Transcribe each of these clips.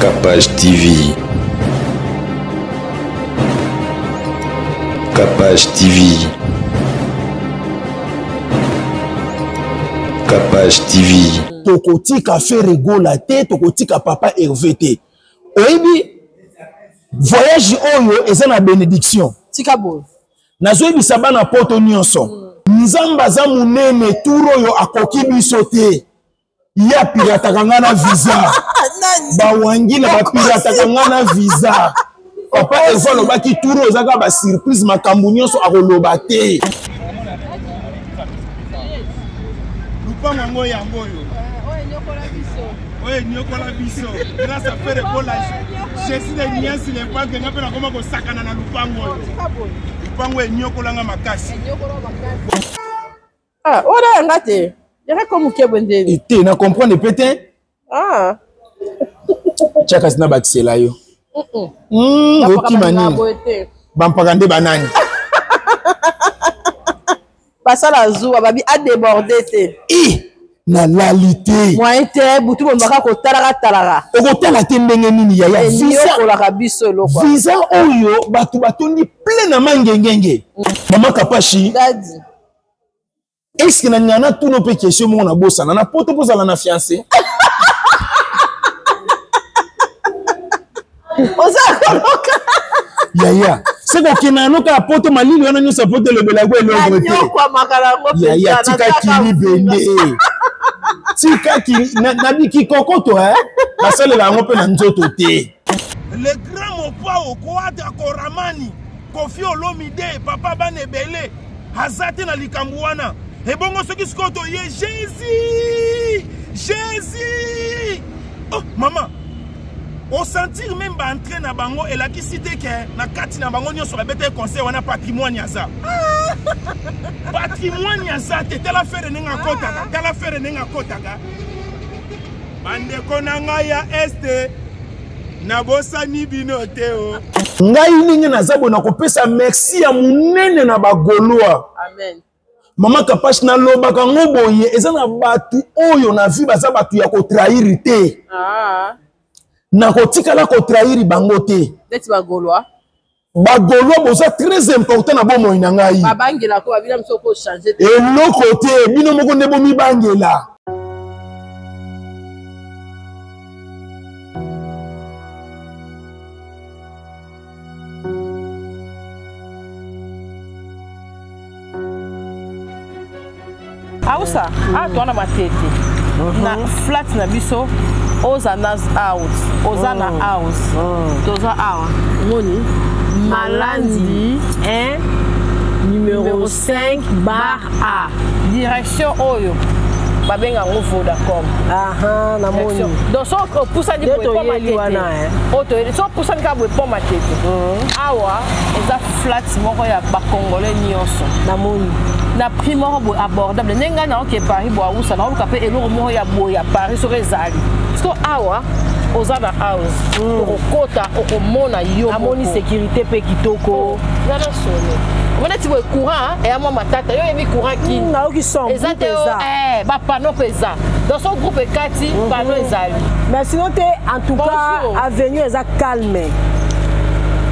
Capage TV. Capage TV. Capage TV. Tokotika Ferre Gola te, tokotika Papa Hervé te. Oyebi voyage oyo eza na bénédiction. Tika boye. Nazoyebisa bana poto nyonso. Nzambe aza monene, tour oyo akoki biso te. Ye apirataka nga na visa. Bawangila bapirataka nga na visa. Papa Hervé alobaki tour oyo eza kaka ba surprise, makambo nyonso akoloba te. Lupango yango yango oyo. Oyo enyokola biso. Grâce à Ferre Gola, Jésus de Niasi le Padre, nga mpe nakoma kosakana na lupango oyo. Lupango enyokola nga makasi. Ah, oyo ya nga te. Yaka ko moke boye ndeni. Te, na comprendre pe te. Ah. Tia kasi na bakisela yo. Okima nini? Bampaka nde banani? Basala zuwa babi a débordé te. Eh, nalali te. Moyen te, butu bombaka kotalaka talaka. Okotala te ndenge nini yaya? Visa biso eloko. Visa oyo bato batondi plein na mangengenge. Mama Kapashi. Daddy. Est-ce que na ngana tuno pe question moko na bosana na poto pozala na fiancé? Oza koloka. Yaya, se kokenda na noka ya poto malili wana nyonso ya poto elobelako eloko te. Yaya, tika kilibende. Tika kili na bikikokoto eh. Basalela yango mpe na nzoto te. Le grand Mopao Koadra Koramani Koffi Olomide papa bana ebele aza te na likambo wana. Ebongo soki sikoyo toye Jésus Jésus oh mama osentir même ba entrée na bango elakisi te ke na kati na bango nyonso babetaki conseil wana patrimoine aza patrimoine aza te. Tala fere ndenge akotaka, tala fere ndenge akotaka. Bandeko na ngai ya este nabosani bino te o. Ngai ndenge naza boye nakopesa merci ya monene na ba Gaulois. Amen. Mama Kapash nalobaka ngo boye eza na bato oyo na vie baza bato ya kotrahir te. Nakotikala kotrahir bango te. Neti ba Gaulois. Ba Gaulois boza très important na bomoi na ngai. Babangela ko babina biso ko changer te. Eloko te, bino moko nde bomibangela. Ausa, ah toi na matete. Na flat na biso oza na out, oza na house. Toza awa. Moni Malandi 1 numéro 5 bar A. Direction oyo babenga yango Vodacom. Aha, na moni. Donc so opusani boye pont Matete. Oyo toyeli, so opusani kaka boye pont Matete. Awa eza flat moko ya ba Congolais nyonso. Na moni. Na prix moko boye abordable. Ndenge ngai naoke Paris boye awusa, naoluka mpe eloko moko ya boye ya Paris soki ezali. Parce que awa oza na house. Okokota, okomona yo moko. Namoni sécurité mpe kitoko. Wana soni. Omoni ti boye courant, eya mwa matata. Yo oyebi courant kini. Nayoki son, Eza groupe te o, eza. ba panneau mpe eza. Dans son groupe ekati, panneau ezali. Mais sinon te, en tout cas, Bonjour. avenue eza calme.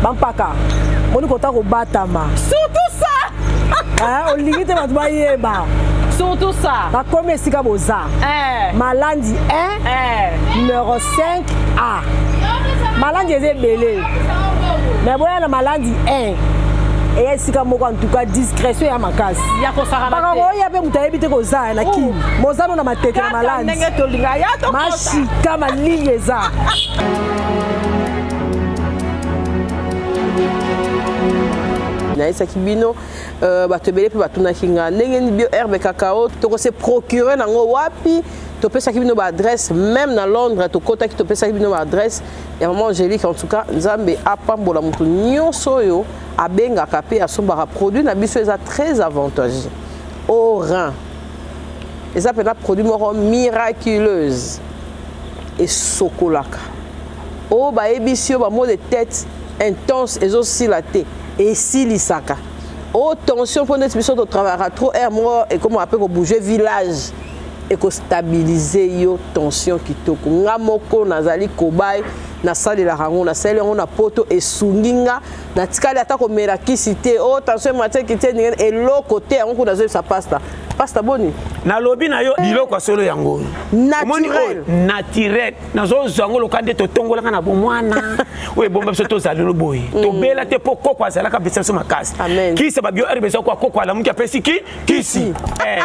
Bampaka, moni kota kobatama. Surtout ça. Hein, olingi te bato bayeba. Surtout ça. Bakomi esika boza. Malandi 1, numéro 5 A. Malandi eza ebele. Mais boya na Malandi 1. Eya esika moko en tout cas discrétion ya makasi. Ya kosaka na te. Makambo oyo ya pe moto ayebi te koza na Kin. Mozano na matete na Kaka Malandi. ndenge tolinga ya tokota. Mashika malili eza. Nayesaki bino bato ebele mpe batunaki nga ndenge nini bio herbe cacao toko se procurer nango wapi. Topesaki bino ba adresse même na Londres, tokotaki topesaki bino ba adresse ya maman Angélique. En tout cas Nzambe apambola moto nyonso oyo abengaka mpe asombaka produit na biso, eza très avantageux. Au rein eza mpena produit moko miraculeuse, esokolaka oyo bayebisi yo ba maux de tête intense ezosila te, esilisaka. Oyo tension mpo neti biso totravaillaka trop air moko ekomaka mpe kobouger village, ekostabilize yo tension kitoko. Nga moko nazali cobaye Nasalelaka yango, nasaleli yango na poto, esungi nga, natikali ata komela kisi te. O oh, tension emateki te, ndenge eloko te. Yango kuna nazoyebisa pasta. Pasta boni? Nalobi na yo biloko ya solo yango naturel. Naturel. Nazozwa yango loka nde totongolaka na bomwana oyo ebomba biso tozali boye. Tobela te mpo koko azalaka apesa biso makasi. Kisi babio herbe eza kwa koko alamuki apesi ki kisi eh.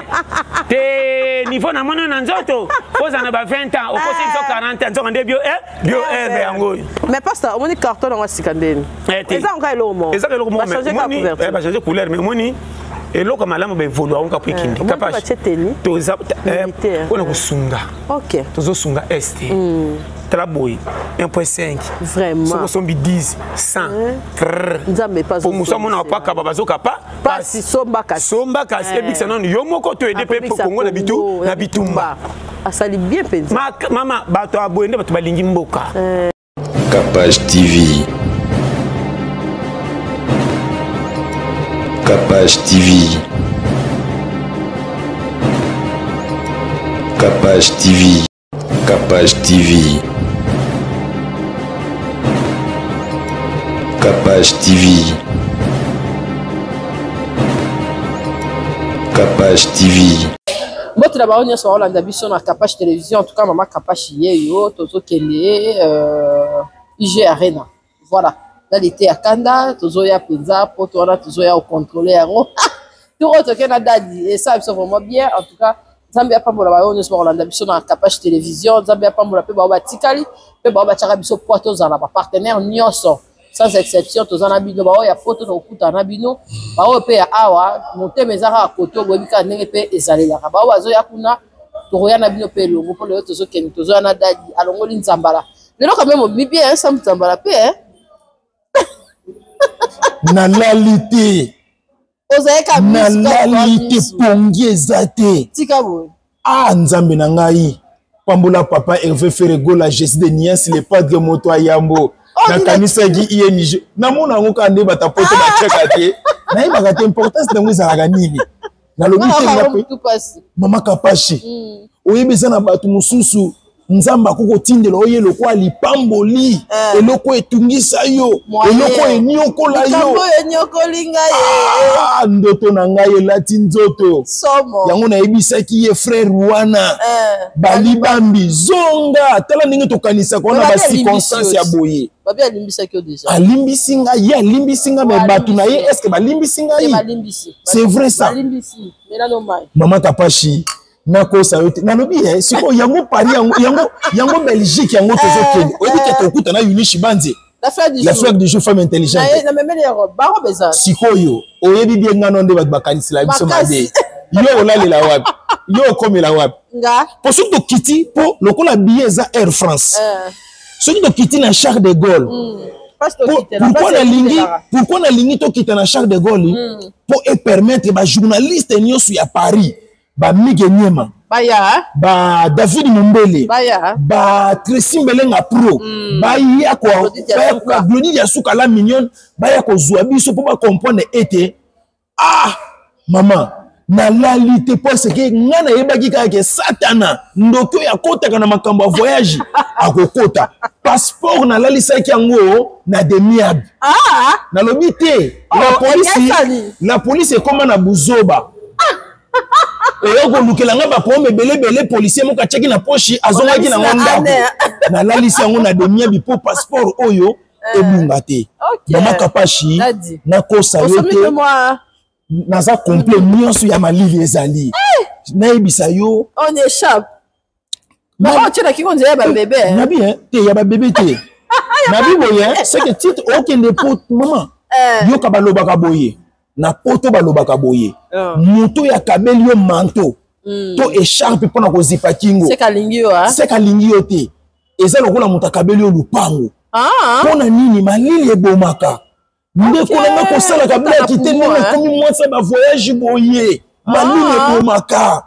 Te niveau na moni na nzoto ozala na ba 20 ans okosi biso 40 ans nzoka nde bio eh, bio herbe yango oyo. Mais pasta, omoni carton yango sika ndeni? Eh, eza yango eloko moko. Eza eloko moko, bachange couleur, mais omoni eloko malamu baevolue yango kapo ekende toza mpona kosunga. Tozosunga este. Tala boye 1.5 vraiment soki osombi 10 100 Nzambe. Po mosu amona bapakaba bazoka pa. Pasi, somba kasi. Somba kasi, ebikisa nanu yo moko to ede mpe Kongo na bitu na bitumba. Asali bien mpenza. Mama, bato ya boye nde bato balingi mboka. Capage TV. Capage TV. Capage TV. Capage TV. Capage TV. Capage TV. Mbote na bango nyonso baolanda biso na Capage Télévision. En tout cas, mama Capage ye yo, tozokende IG Arena. Voilà, na lite ya kanda tozoya mpenza poto wana, tozoya kocontrôle yango. Tour oyo tokende na dadi, esala biso vraiment bien. En tout cas, Nzambe apambola bayo nyonso bakolanda biso na Capage Télévision. Nzambe apambola mpe bao batikali mpe bao batiaka biso poa, tozala bapartenaire nyonso sans exception. Toza na bino, baoyo ya poto tokokutana na bino, baoyo mpe ya awa motema eza kaka koto, boyebi kaka ndenge mpe ezalelaka. Baoyo bazoya kuna, tokoya na bino mpe elongo. Mpo lelo tozokende, tozoya na dadi, alongoli nzambala lelo quand même, obi bien sa nzambala mpe. Nalali te. Ozalaka Nalali te, pongi eza te. Tika boye. Ah, Nzambe na ngai, pambola papa Hervé Ferregola, Jésus de Nias, le padre moto ayambo. Nakanisaki ING, namona yango kaka nde bato poto batiaka te, nayebaka te importance nango ezalaka nini. Nalobi te nga mpe mama Kapashi, oyebi eza na bato mosusu Nzambe akoki kotindela oye lokola lipamboli, eloko etungisa yo, eloko eniokola yo. Ah, ndoto na ngai elati nzoto yango. Nayebisaki ye frère wana balibambi zonga, tala ndenge tokanisaka wana bacirconstance ya boye. Alimbisi ngai, ye alimbisi ngai, mais bato na ye, est-ce balimbisi ngai? C'est vrai ça, mama Kapashi, nakosa yo te. Nalobi ye sikoyo yango Paris, yango, yango, yango Belgique, yango tozokende. Oyebi te, tokuta na Unishi Banze, la fleur du jour, femme intelligente. Sikoyo oyebi bien ngano nde bato bakanisela biso mabe. Yo olalela wapi? Yo okomela wapi? Po soki tokiti, mpo lokola billet eza Air France, soki tokiti na Charles de Gaulle, pourquoi nalingi, pourquoi nalingi tokita na Charles de Gaulle? Mpo epermettre bajournaliste nyonso ya Paris, bamige Niema, baya, ba David Mombele, baya, ba Tracy Mbelenga pro, baya Glodi ya suka la mignonne, baya kozwa biso mpo bacomprendre ete ah, mama, nalali te parce que ngai nayebaki kaka ke Satana ndoki oyo akotaka na makambo ya voyage akokota passeport. Nalalisaki yango na demiable. Nalobi te, la polisi, la polisi ekóma na buzoba oyo kolukela nga baproblème ebele ebele. Policier moko atiaki na poche, azongaki nango ndako. Nalalisi yango na demiabi mpo passeport oyo ebunga te. Mama Kapashi, nakosa yo te, naza complet nyonso ya malili ezali, nayebisa yo. On échappe. Otielaki ngo nzela ya babebe. Nabi te, ya babebe te. Nabi boye, c'est que titre okende po mama yoka, balobaka boye na poto, balobaka boye: moto oyo akabeli yo manteau to écharpe mpona kozipa kingo, seka alingi yo. Seka alingi yo te. Eza lokola moto akabeli yo lupango. Mpona nini? Malili ebomaka. Ndeko nanga, kosalaka blaki te ndenge okomi mwasi ya bavoyage boye, malili ebomaka.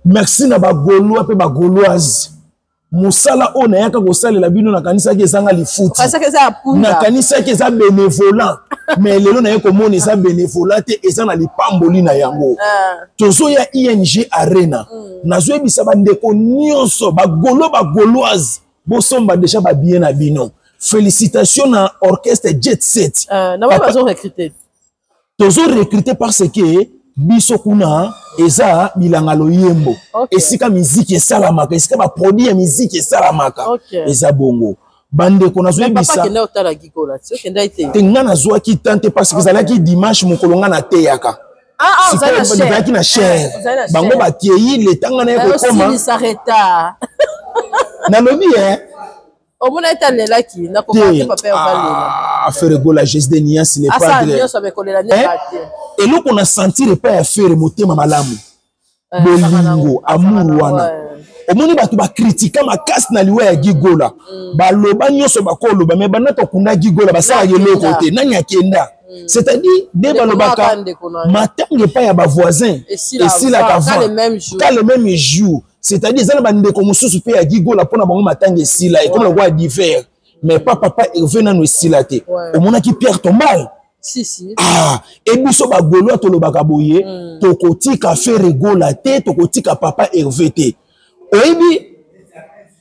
Merci na bagaulois mpe bagauloise. Mosala oyo nayaka kosalela bino, nakanisaki ezanga lifuti, nakanisaki eza bénévolat, mais lelo naye komona eza bénévolat te, eza na lipamboli na yango. Tozoya ING Arena. Nazoyebisa bandeko nyonso, bagaulois, bagauloise. Bosomba déjà ba billet na bino. Félicitations na orchestre Jet Set. Na bazo recruter. Tozo recruter parce que biso kuna eza bilanga loyembo. Okay. Esika musique esalamaka, esika ba produit ya musique esalamaka. Okay. Eza bongo. Bandeko nazoyebisa te nga nazwaki temps te parce que ezalaki dimanche mokolo nga nateyaka. Ezalaki na chaire. Bango bakei leta nga naye kokoma. Nalobi eh. Omona ete alelaki nakoka te papa ya ah, Ferre Gola Jésus de Nias le padre. Nyonso amekolela nde te. Eloko na sentir epai ya Ferre motema malamu. Bolingo, amour wana. Omoni bato bakritika makasi na liwa ya Gigola. Baloba nyonso bakoloba mais banda tokunda Gigola basalaka eloko te. Nani akenda? C'est-à-dire nde balobaka matanga epai ya bavoisin esilaka avant ka le même jour. C'est-à-dire eza na bandeko mosusu mpe ya Gigola mpona bango matanga esila ekoma lokola divers. Mais pas papa Hervé nano esila te. Omonaki Pierre Tombal? Si, si. Ah, et biso ba Gaulois tolobaka boye, tokotika Ferre Gola te, tokotika papa Hervé te. Oyebi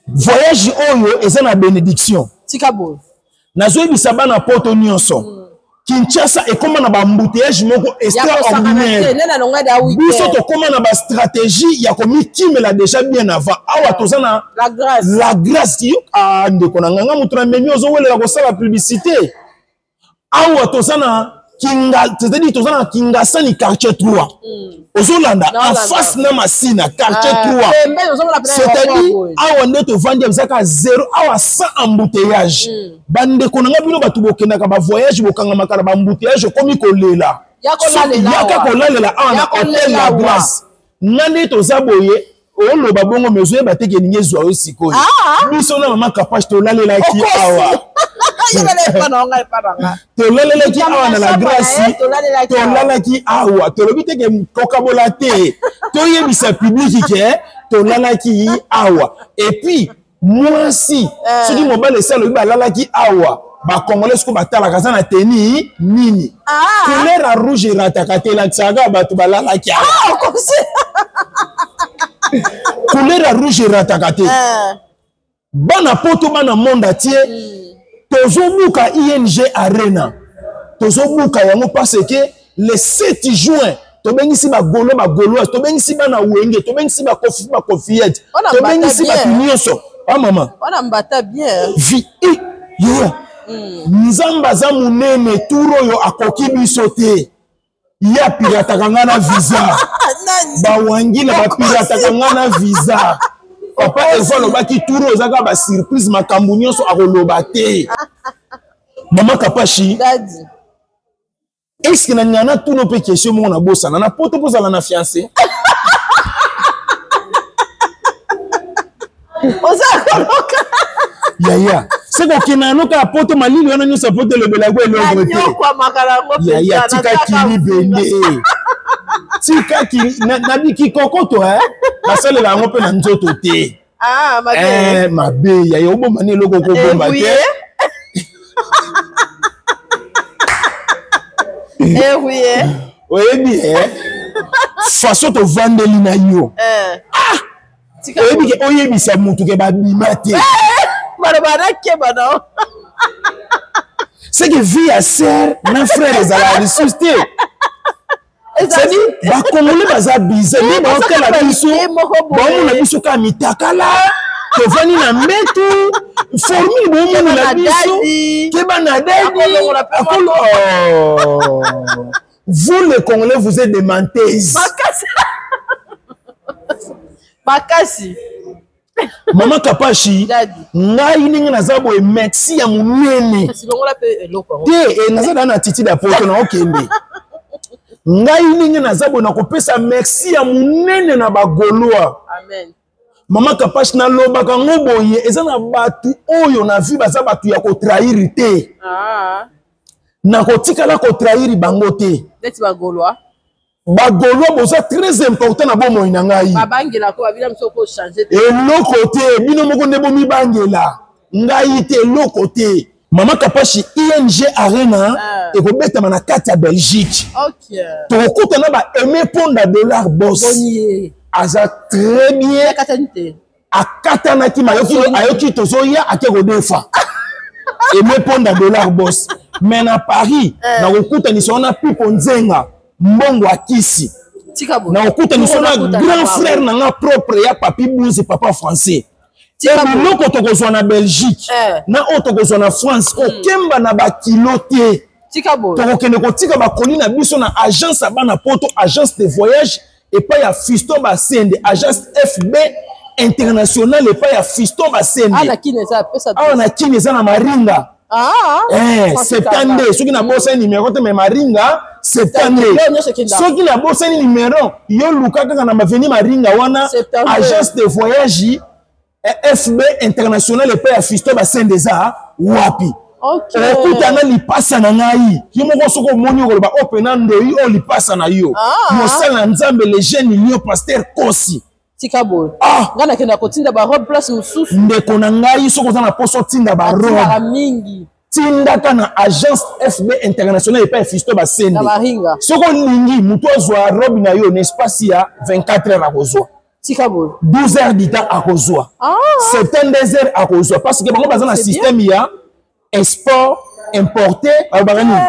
voyage oyo eza na bénédiction. Tika boye. Nazoyebisa bana poto nyonso. Kinshasa ekoma na ba embouteillage moko extraordinaire. Biso tokoma na ba stratégie ya komikimela déjà bien avant. Awa toza na la grâce. La grâce yo ah ndeko na nganga mutu na memi ozowelela kosala publicité. Awa toza na Kinga, c'est-à-dire toza na Kingasani quartier 3. Ozolanda en face na Masina quartier 3. C'est-à-dire awa nde tovandi ezaka 0 awa sans embouteillage. Bandeko na nga bino bato bokendaka ba voyage bokangamaka na ba embouteillage okomi kolela. Yaka kolalela awa na hôtel La Grâce. Nga nde toza boye oloba bongo mais ozoyeba te ke elingi ezwa yo sikoyo. Biso na mama Kapache tolalelaki awa. Tolalelaki awa na La Grâce, tolalaki awa, tolobi te ke kokabola te, toyebisa public ke tolalaki awa. Et puis mwasi soki mobali esi alobi balalaki awa, ba Congolais siko batalaka aza na tenue nini? Couleur ya rouge erataka te, elakisaka bato balalaki awa. Couleur ya rouge erataka te. Bana poto bana monde entier tozobuka ING Arena, tozobuka yango parce que le 7 juin tobengisi ba Gaulois ba Gaulois, tobengisi bana Wenge, tobengisi ba Kofi ba Kofiette, tobengisi bato nyonso. Ah mama, wana mbata bien vi yeah. Nzambe aza munene, tour oyo akoki biso te. Ya pirataka nga na visa. Bawangila bapirataka nga na visa. Papa Eva alobaki tour oyo ezaka ba surprise, makambo nyonso akoloba te. Mama Kapashi, Daddy. Est-ce que na ngana tuno pe question moko na bosana na poto pozala na fiancé? Oza koloka. Yaya, c'est kokenda na noka poto malili wana nyonso poto elobela ko eloko te. Yaya, tika kili bende. Tika kili na biki kokoto eh. Basalela yango pe na nzoto te. Ah, mabe. Eh, mabe yaya, obomba ni eloko okobomba te. Eh oui. Oyebi eh. Façon tovandeli na yo. Eh. Ah! Oyebi ke oyebisa mutu ke babima te. Baloba nakeba na. C'est que vie ya sœur na frère ezalaka lisusu te. C'est-à-dire ba Congolais baza bizarre, nde baotala biso, baomona biso kaka mitakala, tovandi na mbeto, formule bomona na biso, keba na dadi, akolo. Oh. Vous les Congolais, vous êtes des menteuses. Makasi. Makasi. Maman Kapashi, ngai ndenge naza boye merci ya monene. Te, naza na attitude ya poto na okende. Ngai ndenge naza boye nakopesa merci ya monene na ba Gaulois. Amen. Maman Kapashi nalobaka ngo boye eza na batu oyo na vie baza batu ya kotrahir te. Nakotikala kotrahir bango te. Neti ba Gaulois. Ba Gaulois boza très important na bomoi na ngai. Babangela ko babina miso ko changer te. Eloko te, bino moko nde bomibangela. Ngai te eloko te. Maman Kapashi, ING Arena ekobetama na kati ya Belgique. OK. Tokokuta na ba Aimé Ponda dollar boss. Bonier. Aza très bien. Katani te. Akatanaki mayoki, ayoki tozoya, ake kodefa emeponda dollar boss. Mais na Paris, eh, nakokutanisa wana Pipo Nzenga, mbongo akisi. Nakokutanisa na grand frère na nga propre ya Papi Buzi, papa français. Biloko tokozwa na Belgique, eh, na oyo tokozwa na France, kokemba na bakilo te. Tokokende kotika bakoli na biso na agence ya bana poto, agence de voyage epai ya Fiston Basende, agence FB international epai ya Fiston Basende. Awa na Kini eza na Maringa. Ah, eh, 72 soki nabosani numero te, me Maringa 72 soki nabosani numero, yo luka kaka na maveni Maringa wana, agence de voyage FB international epai ya Fiston Basende eza wapi. Okutana lipasa na ngai yo moko, soki omoni okoloba oyo mpena ndoi oyo lipasa na yo. Mosala na Nzambe, le jeune lion, pasteur Kosi. Tika boye. Ah, ngai nakenda kotinda barobe place mosusu. Ndeko na ngai, soki oza na mposa otinda barobe mingi, tindaka na agence FB international epai ya Fisto Basende. Soki olingi moto azwa robe na yo na espace ya 24 heures, akozwa. Tika boye. 12 heures du temps akozwa, 72 heures akozwa, parce que bango baza na système ya export importé. Balobaka nini?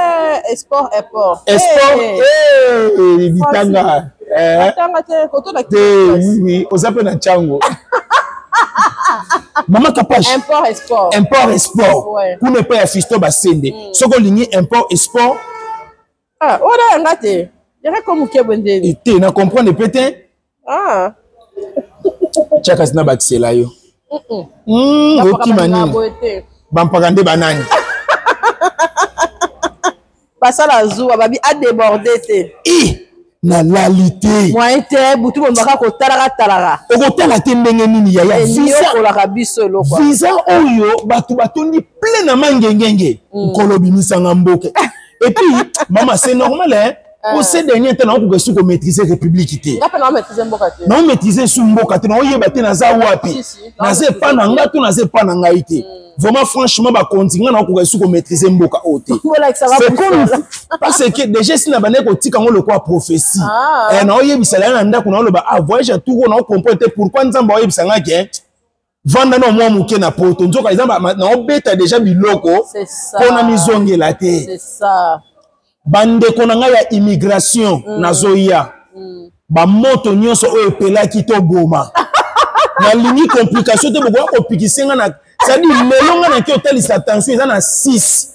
Export import. Export bitanga te. Oui, oui, oza mpe na ntango, mama Kapash. Import export. Import export kuna epai ya Fisto Basende. Soki olingi import export. Wana yanga te, yaka ko moke boye ndeni. Te, na comprendre pe te. Tiaka na bakisela yo. Okima nini? Bampaka nde banani? Basala zuwa, babi adéborde te. I nalali te. Moyen te, butu bombaka kotalaka talaka. Okotala te ndenge nini, yaya? Eniokolaka biso eloko. Visa oyo bato batondi plein na mangengenge. Nkolo bimisanga mboka. Et puis mama, c'est normal, hein. Po ces derniers temps nakokoka esu komaîtrise république te. Naomaîtrise esu mboka te, naoyeba te naza wapi, naza epa na nga to naza epa na ngai te. Vraiment, franchement, bakonzi, nga nakokoka esu komaîtrise mboka oyo te. C'est comme parce que déjà esi na bandaki kotika yango lokola prophétie. Naoyebisa ya na ndako, naoloba: ah, voyage ya tour oyo, naocomprendre te pourquoi Nzambe aoyebisa nga ke vanda na mwa moke na poto. Nzoka eza naobeta déjà biloko mpona mizongela te. Bandeko na ngai ya immigration, nazoya. Bamoto nyonso oyo epelaki, toboma. Nalingi complication te. Bokoya kopikise nga na, c'est-à-dire lelo nga naki otalisa tension eza na 6.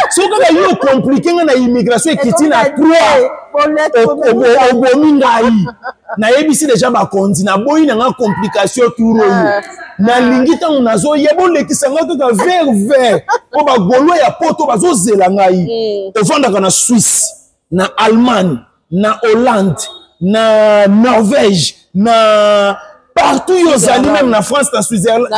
Soki kaka yo compliquer nga na immigration, ekiti na 3, obomi ngai. Nayebisi déjà bakonzi, naboyi na nga complication tour oyo. Nalingi ntango nazoya, bolekisa nga kaka vert vert, mpo bagolo ya poto bazozela ngai. Ovandaka na Suisse, na Allemagne, na Hollande, na Norvège, na partout yo ozali, même na France, na Switzerland.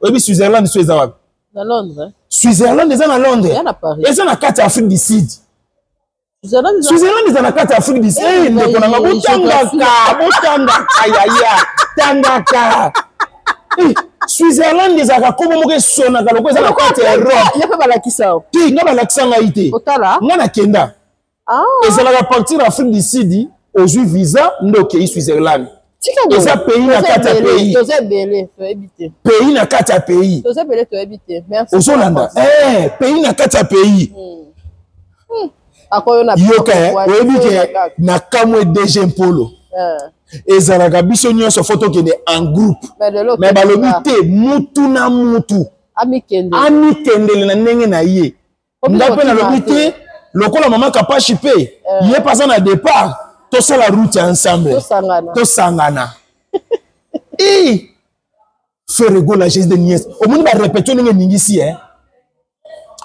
Oyebi Switzerland so eza wapi? Na Londres. Switzerland eza na Londres, eza na kati ya Afrique du Sud. Switzerland eza na kati ya Afrique du Sud. Ndeko nanga, botangaka, botangaka yaya, tangaka. Switzerland ezalaka kombo moko esonaka loko eza na kati ya Europe. Yo mpe balakisa? Te, nga balakisa ngai te. Nga nakenda, ezalaka partir ya Afrique du Sud, ozwi visa nde okei Switzerland. Eza pays na kati ya pays, pays na kati ya pays. Ozolanda, pays na kati ya pays. Yoka, oyebi ke na kamwe DG Mpolo, ezalaka biso nyonso fo tokende en groupe, mais balobi te, mutu na mutu amikendele na ndenge na ye. Ngai mpe nalobi te, lokola mama Kapashi mpe ye mpe aza na départ, tosala route ya ensemble, tosangana. I Ferre Gola, Jésus de Nies, omoni barépétition ndenge eningisi e.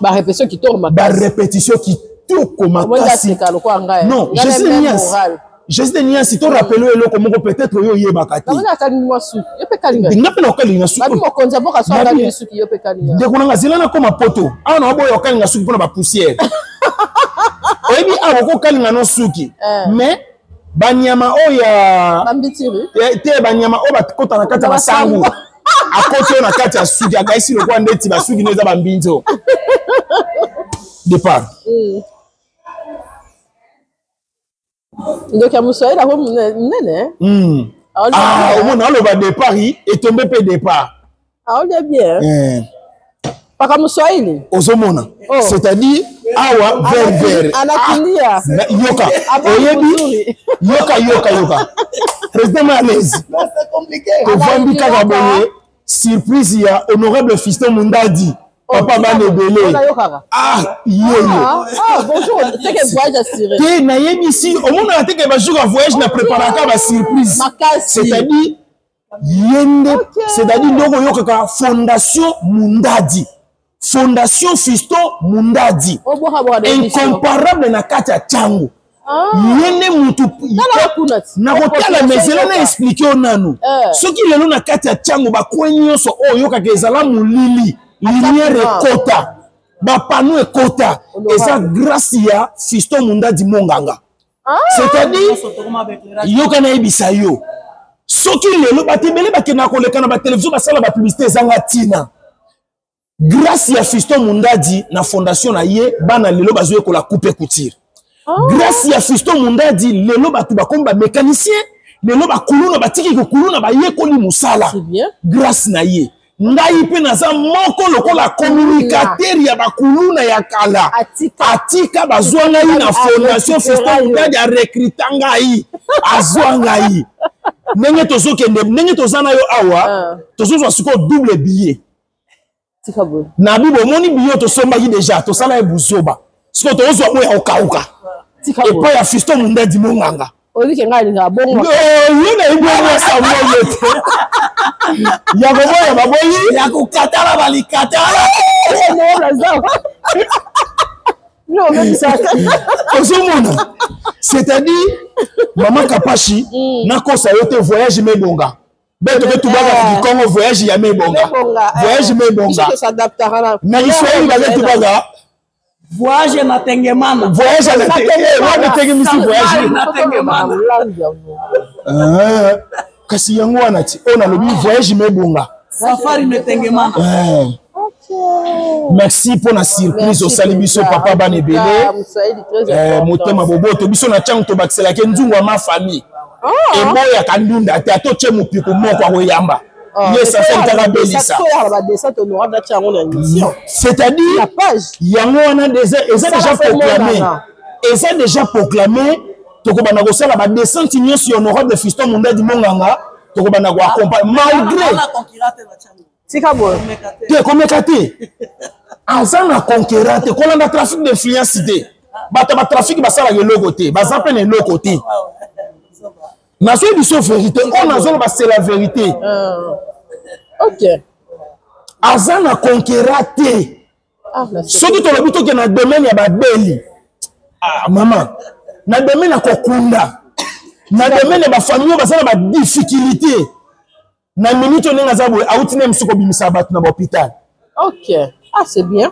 Barépétition kitoko. Makasi, barépétition kitoko makasi. Non, Jésus de Nias, Jésus de Nias, to rappele eloko moko, peut-être oyo oyebaka te. Nga mpe na okalinga suki. Ndeko nanga, zela nakoma poto. Awa na oboya okalinga suki mpona bapoussière. Oyebi, awa okokalinga no suki, mais banyama oyo ya te, banyama oyo bakota na kati ya basangu, akoti oyo na kati ya suki, akaisi lokola ndeti basuki no eza bambinzo. Départ. Ndoki ya moswahili ako monene. Ah, omona aloba départ etombe mpe départ. Aolia bien. Eh. Paka moswahili. Ozomona. Oh. C'est-à-dire awa vert vert. Anakimbia. Ah, yoka. Oyebi. Yoka yoka yoka. Président Malaise. Tovandi kaka boye surprise ya honorable Fiston Mundadi. Oh, Papa bana ebele. Ah, yeyo. Ah, ah, bonjour. C'est que voyage assuré. Te nayebisi omonaka te ke bajour ya voyage na préparaka ba surprise. Makasi. C'est-à-dire ye nde c'est-à-dire ndoko oyokaka fondation Mundadi. Fondation Fiston Mundadi. Incomparable na kati ya Tshangu. Ye nde mutu nakotala mais zela na explike yo nanu. Soki lelo na kati ya Tshangu bakwe nyonso oyo oyokaka ezala molili, lumière ekota, bapano ekota, eza grâce ya Fiston Mundadi Monganga. C'est-à-dire yoka nayebisa yo soki lelo bato ebele bakendaka koleka na batelevizio basala bapublicité ezanga ntina. Grâce ya Fiston Mundadi na fondation na ye bana lelo bazoyekola coupe couture. Grâce ya Fiston Mundadi lelo bato bakomi ba mécanicien, lelo bakuluna batiki kokuluna bayekoli mosala. Grâce na ye ngai mpe naza moko lokola communicateur ya bakuluna ya kala. Atika bazwa ngai na fondation Fiston Mundadi arecruta ngai, azwa ngai. Ndenge tozokende, ndenge toza na yo awa, tozozwa sikoyo double billet. Na bibo omoni billet tosombaki déjà, tosala ye buzoba. Sikoyo tozozwa oyo ya kokauka. Epai ya Fiston Mundadi Monganga. Oyiki ngai alingaka bongo. Yo nayebi yango asamboye te. Ya koboya baboyi. Ya kokatala balikatala. Ozomona. C'est-à-dire, Maman Kapashi, nakosa yo te voyage mebonga. Beto ke tubaka ki Congo voyage ya mebonga. Voyage mebonga. Na Kiswahili baza tubaka voyage na tengemana. Voyage na tengemana. Tengemisi voyage na tengemana. Kasi yango wana ti ona lobi voyage mebonga. Safari metengemana. Merci pour la surprise au sali biso papa banebele. Motema boboto biso na chango to bakiselake nzungu ma famille. Eboya kandunda te atoche mopiko moko akoyamba. Yes, ça fait belisa. C'est-à-dire yango wana déjà eza déjà proclamé. Eza déjà proclamé tokobanda kosala ba descente nyonso ya honorable Fiston Mundadi Monganga tokobanda ko accompagner malgré tika boye. Te komeka te. Aza na conquérant te kolanda trafic d'influence te. Bato ba trafic basalaka eloko te, baza pe na eloko te. Nazoyebi biso vérité, oyo nazoloba c'est la vérité. Ok. Aza na conquérant te. Soki tolobi toke na domaine ya babeli. Ah maman, na domaine ya kokunda. Na domaine ya ba famille baza na ba difficulté. Na minute ndenge aza boye auti na msuko bimisa bato na ba hôpital. Ok. Ah c'est bien.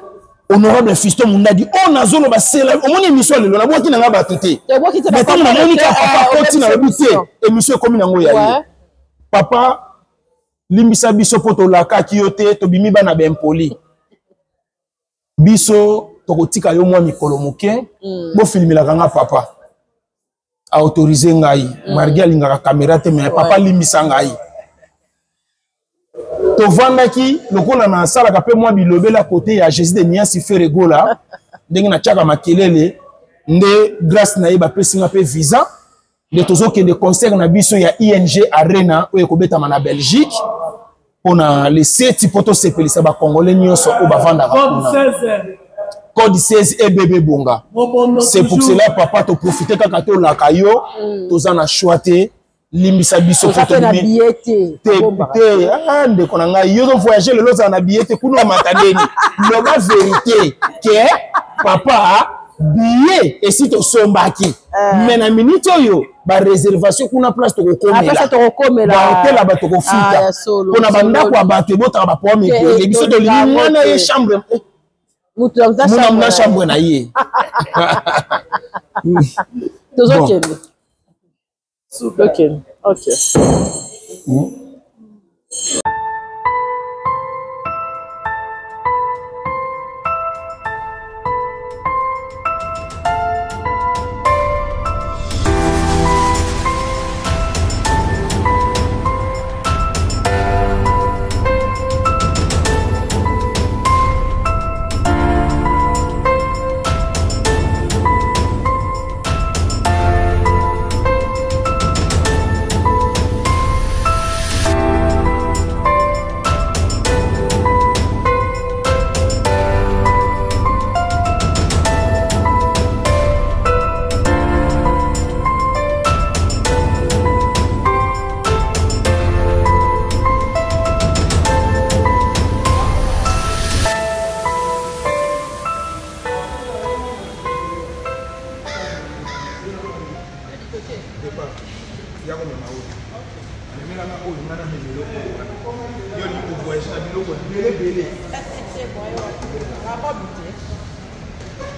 Honorable Fiston Mundadi, on a zolo ba sela, omoni émission lelo na bwaki na nga bato te. Mais tango na moni ka papa koti na lobi te, émission ekomi nango ya ye. Papa limbisa biso po tolakaki yo te, tobimi bana ba impoli. Biso tokotika yo mwa mikolo moke, bofilmelaka nga papa. A autorisé ngai, Marguerite alingaka caméra te, mais papa limbisa ngai. Tovandaki lokola na salaka pe mwa bilobela côté ya Jésus de Niasi Ferregola ndenge na tiaka makelele nde grâce na ye bapesi nga pe visa nde tozokende concert na biso ya ING Arena oyo ekobetama na Belgique mpona le 7 mpo tosepelisa ba Congolais nyonso oyo bavandaka kuna. Code 16 et bébé bonga. C'est pour cela papa to profiter kaka to laka yo toza na choix te. Limbisa biso Oza po pe na tobimi. billet te. Te, Bombaka. te, ah, ndeko na ngai, yo zo voyager lelo ozala na billet te, kuna omata ndeni. Loba vérité ke papa billet esi tosombaki. Mais na minute oyo ba réservation kuna place tokokomela. Ah, place tokokomela. Ba hôtel ba tokofuta. Ah, ya solo, Pona ba solo. ndako ya bato ebotaka ba problème Ke, ebele. Biso tolingi tolinga mwana ye te. chambre. Mutu ya Muna chambre muna na ye. chambre na ye. Tozokende. Ok, ok.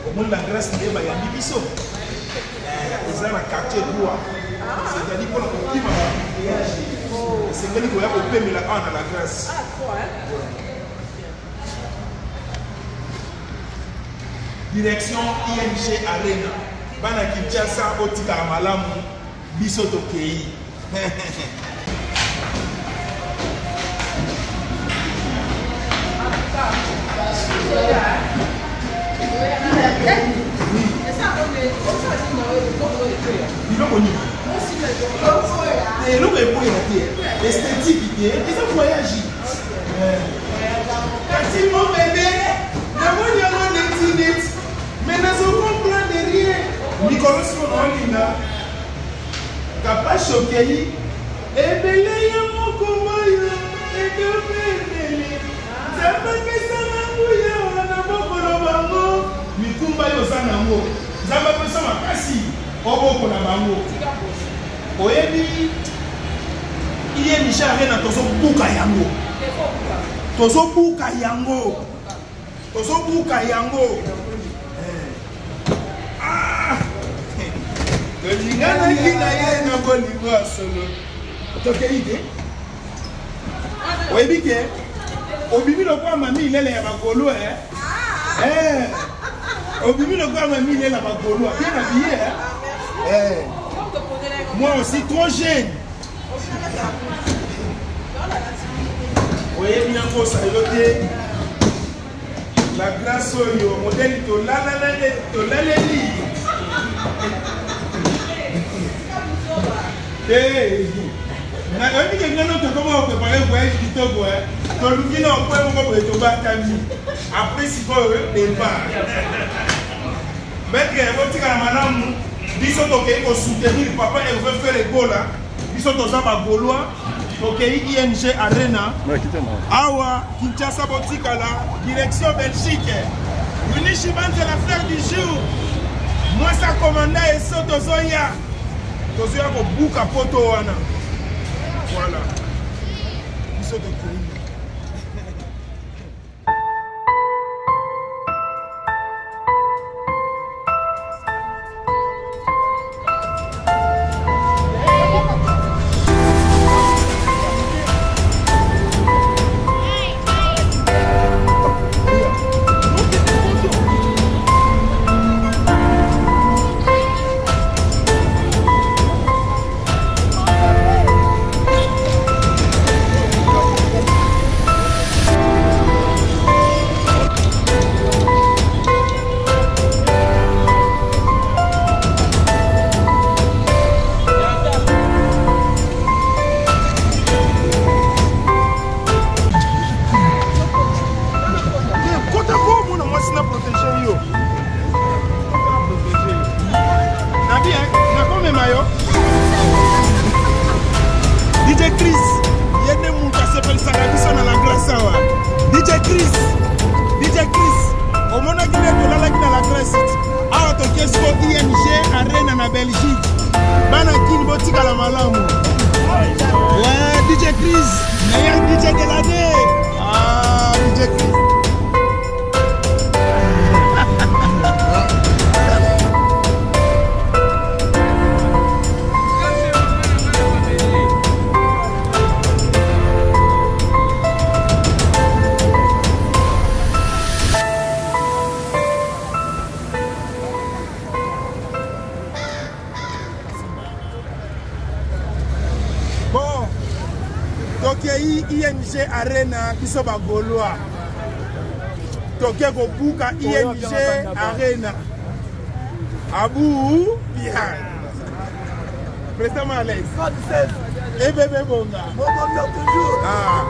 Omoni la grâce nde bayambi biso eza na quartier droit, c'est-à-dire mpona kokima baembouteillage esengeli koya kopemela awa na la grâce. Direction ING Arena, bana Kinshasa botikala malamu, biso tokei. Biloko nini? Eloko ekweya te, esthétique te, eza voyage. Kati mon bébé, namoni yango neti neti, mais nazo comprendre rien. Mikolo siko naolinga kapashi okei ebele ya mokongo yo edobe ebele Nzambe apesanga nguya wana bokolo bango mikumba yo oza nango Nzambe apesa makasi obokola bango oyebi iye Michel Arena tozobuka yango tozobuka yango tozobuka yango. Ah! Tolinganaki na ye na bolingo ya solo tokei te. Oyebi ke obimi lokola mami ilele ya bagolo eh? Eh. Obimi lokola mami ilele ya bagolo bien habillé eh? Eh. Moi aussi trop jeune. Oyebi nakosa yo te, la grâce oyo modele tolaleli te. Oyebi ke ngano tokoma koprépare voyage kitoko, toluki na okwe moko boye tobatami après sikoyo départ. Maître, botikala malamu, biso tokei kosoutenir papa Hervé Ferre Gola. Biso toza bagaulois, tokei ING Arena awa Kinshasa, botikala direction Belgique. Winnie Shibanze, la fleur du jour, mwasi akomanda eso, tozoya tozoya kobuka poto wana. Voilà, biso tokei. Kota ko omona mwasi na protege yo nabi nakomema yo. DJ Chris ye nde moto asepelisaka biso na la grâce awa. DJ Chris, DJ Chris, omonaki nde tolalaki na la grâce awa, toke siko ING Arena na Belgique. Bana Kini botikala malamu. Ouais, DJ Chris, meilleur DJ de l'année. Ah, DJ Chris. Bon, tokei ING Arena, biso bagaulois toke kobuka ING Arena. Abu bien, président Malaise ebebe bonga. Ah.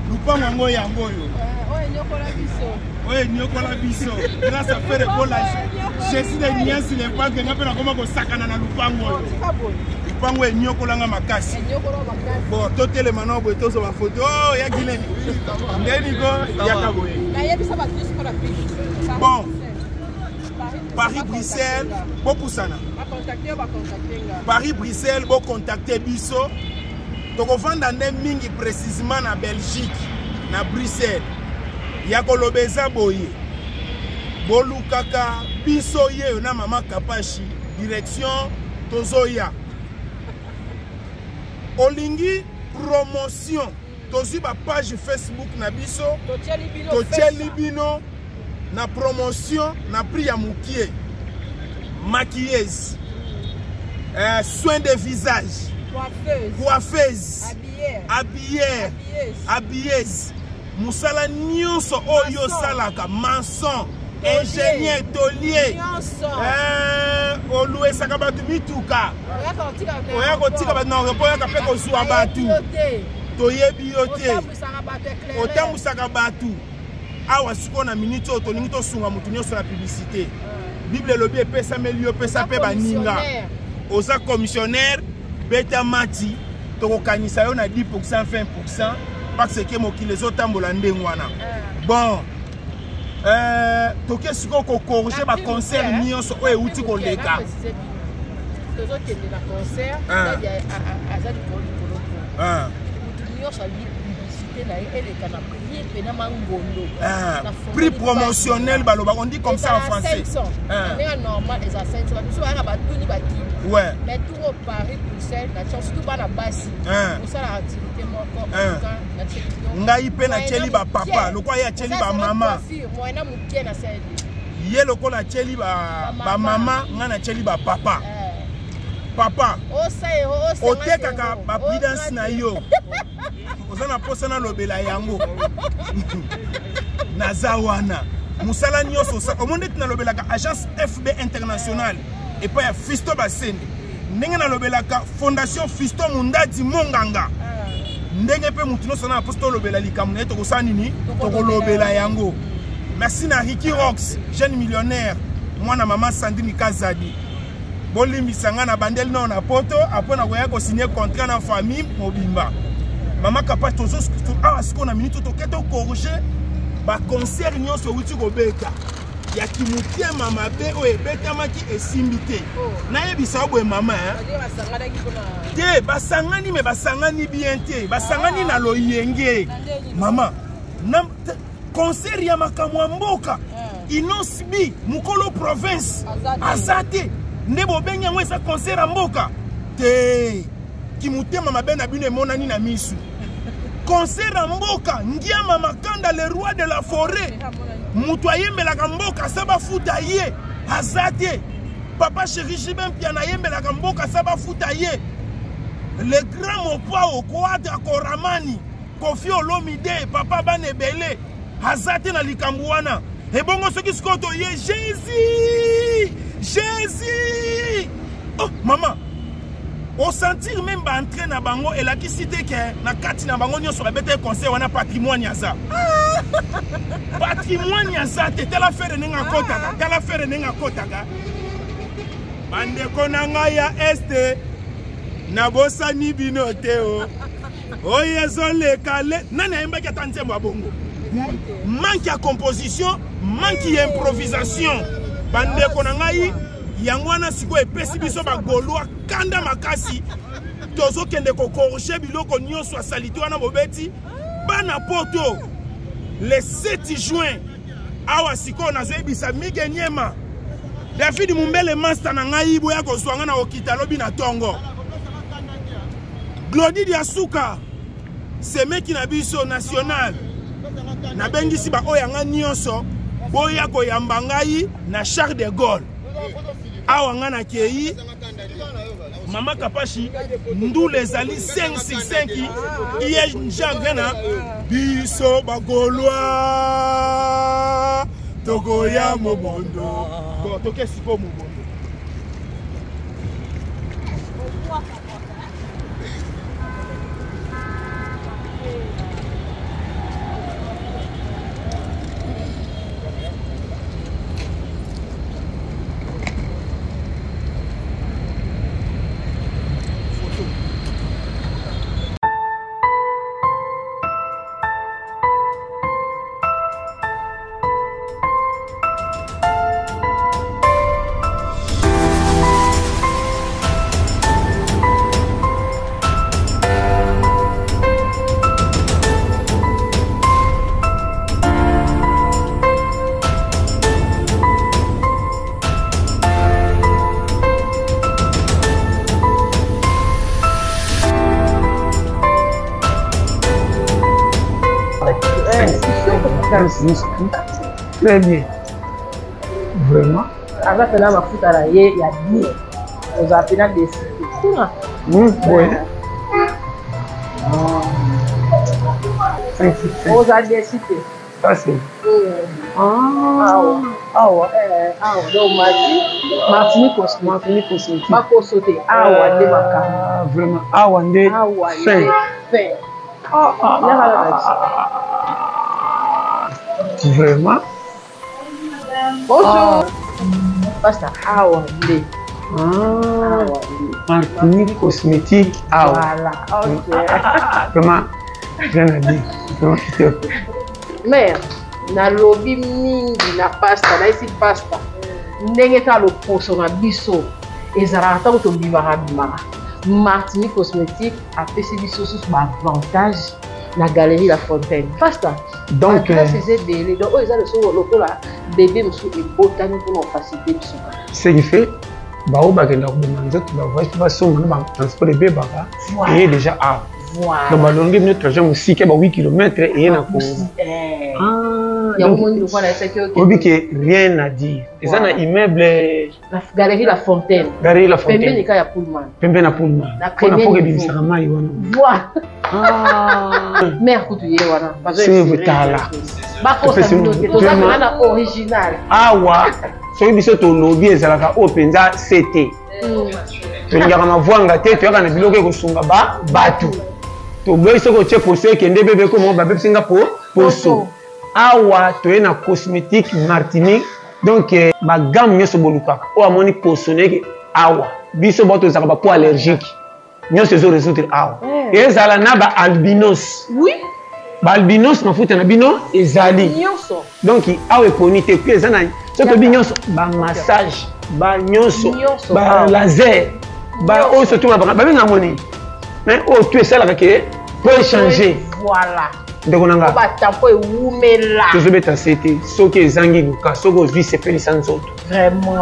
Lupango yango yango oyo. Oyo enyokola biso. Grâce à Ferre Gola, Jésus de Niasi le Padre, nga mpe nakoma kosakana na lupango oyo. Lupango enyokola nga makasi. Bon, totelema nao boye tozwa bafoto. Oh, ya Guylaine. Nde niko yaka boye. Bon. Paris Bruxelles, bopusana. Paris Bruxelles, bocontacte biso. Tokovanda nde mingi précisément na Belgique, na Bruxelles. Ya koloba eza boye. Bolukaka biso yeyo na mama Kapashi, direction tozoya. Olingi promotion, tozwi ba page Facebook na biso, totieli bino na promotion na prix ya mokie. Maquilleuse, soin de visage, coiffeuse, habillère, habilleuse, mosala nyonso oyo osalaka, maçon, ingénieur, tôlier, oluesaka bato mituka, oya kotika bato na aéroport, oyaka mpe kozwa bato, toyebi yo te, otambwisaka bato. Awa sikoyo na minute oyo tolingi tosunga moto nyonso na publicité. Bible elobi epesameli yo, pesa mpe baninga. Oza commissionnaire, beta mati, tokokanisa yo na 10%, 20%, parce que mokili ezotambola ndenge wana. Bon, toke sikoyo kocorriger ba concert nyonso oyo euti koleka. Tozokende na concert, aza likolo likolo. Moto nyonso alingi publicité na ye eleka na prix pena mangondo. Prix promotionnel baloba, on dit comme ça en français. Ndenge normal eza 500, bato mosusu bayaka batuni bakimi. Mais tour au Paris Bruxelles na tia surtout bana basi kosala activité moko na tie. Ngai mpe natieli bapapa lokola ye atieli bamama. Moyena moke na sali. Ye lokola atieli bamama, ngai natieli bapapa. Papa, otekaka baprudence na yo, oza na posa nalobela yango. Naza wana mosala nyonso omoni ndeti nalobelaka agence FB international epai ya Fisto Basende, ndenge nalobelaka fondation Fisto Mundadi Monganga, ndenge mpe motu nyonso na posa tolobela likambo na ye, tokosala nini, tokolobela yango. Merci na Ricky Rox, jeune millionnaire, mwana mama Sandrine Kazadi. Bolimbisa nga na bandeli nao na poto, apres nakoya kosigne contrat na famille mobimba. Mama Kapash, tozo awa sikoyo na minute toke tocorriger baconcert nyonso euti kobeta ya kimotema mabe oyo ebetamaki esimbi te. Nayebisa yo boye mama, te basangani me basangani bien te, basangani na loyenge. Mama, concert ya makambo ya mboka Innoss'B mokolo province aza te, nde bobengi yango eza concert ya mboka te. Kimotema mabe na bino emonani na misu. Concert ya mboka, Ngiama Makanda le roi de la forêt, moto ayembelaka mboka sa bafuta ye aza te. Papa chéri Jibin Mpiana ayembelaka mboka sa bafuta ye. Le grand Mopao Koadra Koramani Koffi Olomide papa bana ebele aza te na likambo wana. Ebongo soki sikoyo toye Jésus Jésus, oh mama, osentir même baentrée na bango elakisi te ke na kati na bango nyonso babeta concert wana patrimoine aza. Patrimoine aza te. Tala fere ndenge akotaka, tala fere ndenge akotaka. Bandeko na ngai ya este, nabosani bino te o. Oyo ezoleka le nani ayembaki ata nzembo ya bongo? Manque ya composition, manque ya improvisation. Bandeko na ngai, yango wana sikoyo epesi biso bagaulois kanda makasi. Tozokende kokorge biloko nyonso ya salite wana bobeti bana poto le 7 juin. Awa sikoyo nazoyebisa Mige Nyema, David Mumbele master na ngai, boya kozwa nga na okita lobi na tongo. Glody Diasuka semeki na biso national, nabengisi ba oyo nga nyonso boya koyamba ngai na Charles de Gaulle. Awa nga nakei Mama Kapashi, ndule ezali 5 sur 5 iye njagre na biso bagolwa tokoya mobondo. Bon, toke sikoyo mobondo. Très bien. Vraiment. Aza mpena mafuta na ye ya bien. Ozala mpena desite. Kuna. Oui. Ozala desite. Ça c'est. Awa. Awa. Awa. Donc Martini, Martini cosmétique. Martini cosmétique. Bakoso te. Awa nde makambo. Vraiment. Awa nde. Awa nde. Fin. Vraiment. Bonjour. Pasteur awa nde. Ah, Martinique cosmétique awa. Voilà. OK. Vraiment rien à dire. Vraiment kitoko. Mère, nalobi mingi na pasta, nayesi pasta. Ndenge kaka loposo na biso ezalaka ntango tobimaka bimaka. Martinique cosmétique apesi biso susu baavantage na galerie La Fontaine. Pasta, donc adresse eza ebele, donc oyo eza lisusu lokola bebe mosusu ebotami mpona ofacilite biso. Ce qui fait baoyo bakenda koboma nzoto bavoyage mpo basomba na batransport ebebaka eye déjà awa. Donc balongi bino trajet mosika ba 8 km eye na Congo. Oyebi ke rien à dire. Eza na immeuble Galerie La Fontaine. Galerie La Fontaine. Pembeni ka ya Pullman. Pembeni na Pullman. Mpona mpoka ebimisaka mai wana. Voilà. Mère kutu ye wana. Tala. Bakosa bino te. Toza mpena na original. Awa soki biso tolobi ezalaka oyo mpenza se te. Tolingaka mavwanga te, toyaka na biloko ekosunga ba bato. Toboyi soki otie poso ekende bebe komo babebisi nga po poso. Awa toye na cosmétique Martinique. Donc bagamme nyonso bolukaka oyo amoni poso nayeke awa biso bato tozalaka bapo allergique nyonso ezo résoudre awa. Ezala na ba albinos. Oui. Ba albinos mafuta na bino ezali. Nyonso. Donc awa eponi te puis eza na soki tobi nyonso ba massage ba nyonso ba laser ba oyo surtout ba babenga moni mais oyo tu esalaka ke po échanger. Voilà. Ndeko na nga batampo ewumela tozobeta se te soki ezangi luka soki ozwi sepelisa nzoto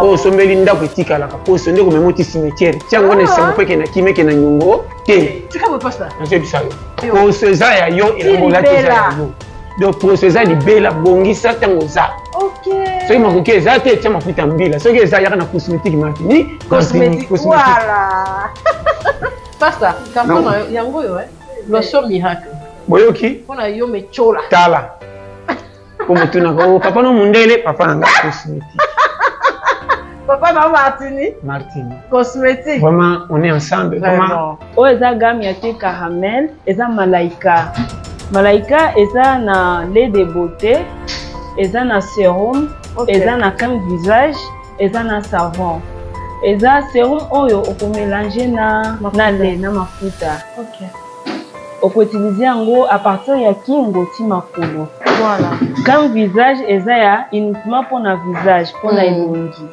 oyo osombeli ndako etikalaka poso nde komema oti cimetière tiango na esengo mpo ekenda kima ekenda nyongo te. Nazoyebisa yo poso eza ya yo, elamba olati eza ya yo, donc poso eza libela. Bongisa ntango oza, soki makoki eza te tia mafuta mbila, soki eza yaka na cosmétique Martinique. Pasta, carton yango oyo lotion miracle. Boyoki mpona yo mechola. Tala po motunaka o papa no mundele papa na nga cosmétique. Papa na Martini. Martini cosmétique. Vraiment on est ensemble vraiment. Oyo eza gamme ya te caramel, eza malaika. Malaika eza na lait de beauté, eza na sérum, eza na crème visage, eza na savon. Eza sérum oyo okomélange na na lait na mafuta. Okoutilize yango à partir ya kingo ti makolo. Voilà. Crème visage eza ya uniquement mpona visage, mpona elongi.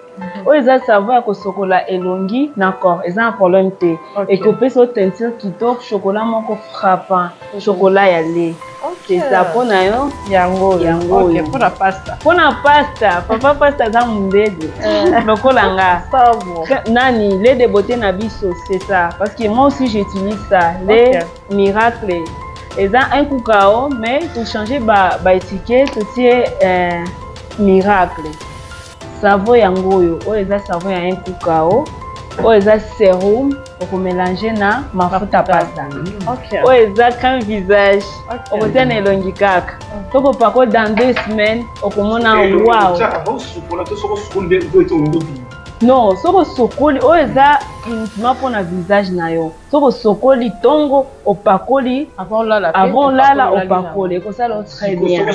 Oyo eza savon ya kosokola elongi na corps, eza na problème te. Ekopesa yo teinture kitoko, chocolat moko frappant, chocolat ya lait. C'est ça mpona yo. Yango yango oyo. Mpona pasta. Mpona pasta, papa pasta aza mundele lokola nga. Nani lait de beauté na biso, c'est ça. Parce que moi aussi j'utilise ça, lait miracle. Eza un kukao mais tochange ba ba étiquette, totie miracle. Savon yango oyo, oyo eza savon ya un kukao, oyo eza sérum okomélange na mafuta pasta. Oyo eza crème visage, okotia na elongi kaka. Tokopako dans 2 semaines okomona wow. Non, soki osokoli oyo eza uniquement mpona visage na yo. Soki osokoli ntongo opakoli avant olala opakoli ekosala très bien.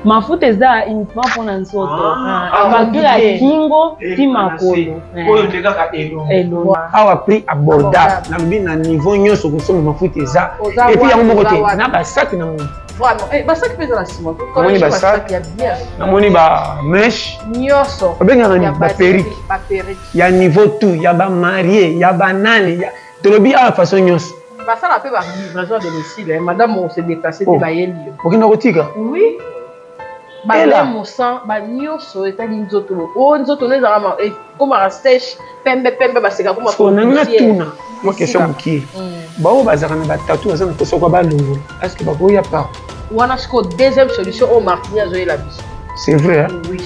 Mafuta eza uniquement mpona nzoto, à partir ya kingo ti makolo. Elongi awa prix abordable, nalobi na niveau nyonso kosomba mafuta eza. Et puis yango moko te, na basaki na moni. Basaki mpe eza na nsima. Namoni basaki, namoni ba mèche nyonso babengaka nini, baperike ya niveau tout, ya bamarie, ya banani, tolobi awa façon nyonso. Basala mpe balivraison à domicile, madame, on se déplace te, bayeli yo. Okenda kotika. Oui. Balemosan banyonso etali nzoto oyo, nzoto no ezalaka ekomaka sèche, pembe pembe, baseka koma. Nanga natuna mwa question mokie: baoyo bazalaka na batattoo, baza na mposa kwa balongola, est-ce bakoya par Wana sikoyo deuxième solution oyo Martini azoyela biso. C'est vrai, hein? Oui.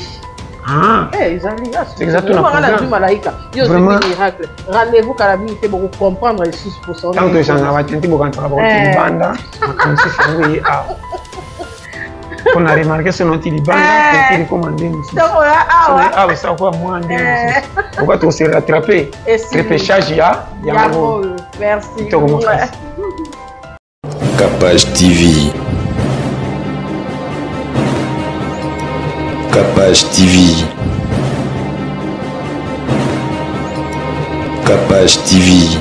Ah. Ezali Exactement. nazwi malaika yo ozwi miracle. Rendez-vous kala mingi te, bokocomprendre lisusu. Posa Ntango toesangaka batenti, bokanisaka bakoti libanda, makambo mosusu yango ye awa mpona remarquer so noti libanda, tentire ekoma nde mosusu awa, esaka koya mwa nde mosusu oka tokose rattraper repêchage ya yango. Merci. Kitoko makasi. Capage TV. Capage TV. Capage TV.